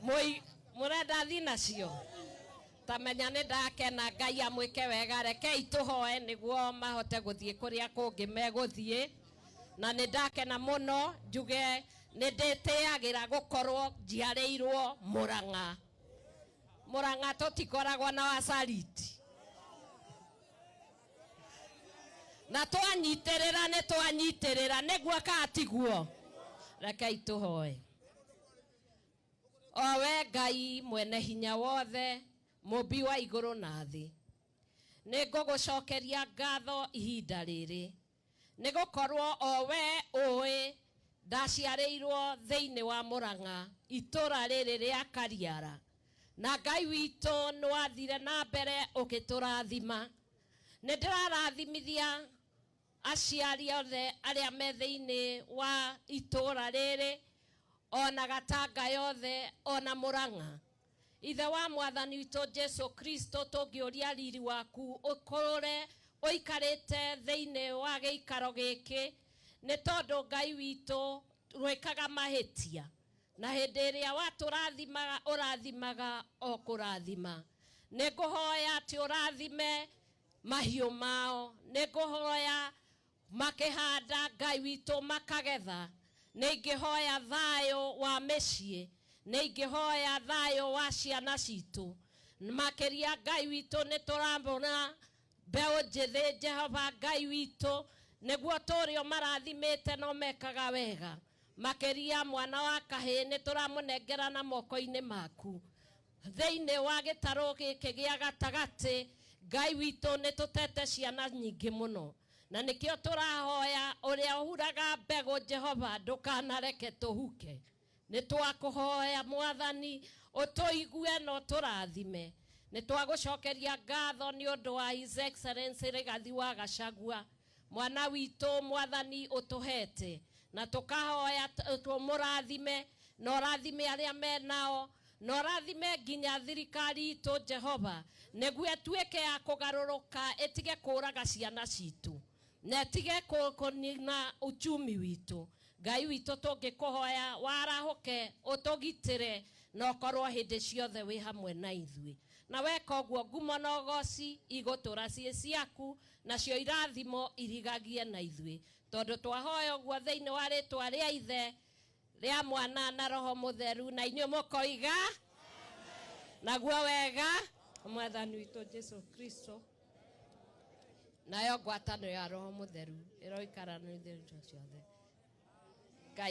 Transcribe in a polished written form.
Mũrenda thi nacio tamenya nĩ ndakena. Ngai amwĩke wega. Rekei tũhoe nĩguo mahote gũthiĩ kũrĩa kũngĩ megũthiĩ. Na nĩ ndakena mũno, njuge nĩ ndĩtĩagĩra gũkorwo njiarĩirwo Mũrang'a. Mũrang'a tũtikoragwo na wacariti, na twanyitĩrĩra nĩ twanyitĩrĩra nĩguo kaa tiguo. Rekei tũhoe. O we Ngai mwene hinya wothe, mũmbi wa igũrũ na thĩ, nĩ ngũgũcokeria ngatho ihinda rĩrĩ, nĩ gũkorwo o we ũĩ ndaciarĩirwo thĩinĩ wa Mũrang'a, itũra rĩrĩ rĩa Kariara, na Ngai witũ nĩ wathire na mbere ũgĩtũrathima. Nĩ ndĩrarathimithia aciari othe arĩa me thĩinĩ wa itũra rĩrĩ, ona Gatanga yothe, ona Mũrang'a. Ithe wa Mwathani witũ Jesu Kristo, tũngĩũria riri waku ũkũrũre ũikarĩte thĩinĩ wa gĩikaro gĩkĩ, nĩ tondũ Ngai witũ rwĩkaga mahĩtia, na hĩndĩ ĩrĩa watũrathimaga ũrathimaga o kũrathima. Nĩ ngũhoya atĩ ũrathime mahiũ mao, nĩ ngũhoya makĩhanda, Ngai witũ, makagetha. Nĩ ingĩhoya thayũ wa mĩciĩ, nĩ ingĩhoya thayũ wa ciana citũ makĩria. Ngai witũ, nĩ tũramona mbeũ njĩthĩ, Jehova Ngai witũ, nĩguo tũrĩo marathimĩte no mekaga wega. Makĩria mwana wa kahĩĩ nĩ tũramũnengera na moko-inĩ maku thĩinĩ wa gĩtarũ gĩkĩ gĩa gatagatĩ. Ngai witũ, nĩ tũtete ciana nyingĩ mũno, na nĩkĩo tũrahoya ũrĩa ũhuraga mbegũ, Jehova, ndũkanareke tũhuke. Nĩ twakũhoya, Mwathani, ũtũigue na ũtũrathime. Nĩ twagũcokeria ngatho nĩ ũndũ wa His Excellency Rigathi wa Gachagua, mwana witũ Mwathani ũtũhete, na tũkahoya tũmũrathime na ũrathime arĩa me nao, na ũrathime nginya thirikari itũ, Jehova, nĩguo ĩtuĩke ya kũgarũrũka, ĩtige kũraga ciana citũ na ĩtige kũnina uchumi witũ. Ngai witũ, tũngĩkũhoya warahũke, ũtũgitĩre na ũkorwo hĩndĩ ciothe wĩ hamwe na ithuĩ. Na weka ũguo, ngumo na ũgoci igũtũra ciĩ ciaku, nacio irathimo irigagie na ithuĩ, tondũ twahoya ũguo thĩinĩ wa rĩtwa rĩa Ithe, rĩa Mwana na Roho Mũtheru. Na inyuĩ mũkoiga naguo wega Mwathani witũ Jesu Kristo, nayo ngwatano ya Roho Mũtheru ĩroikara na ithuĩ ciothe.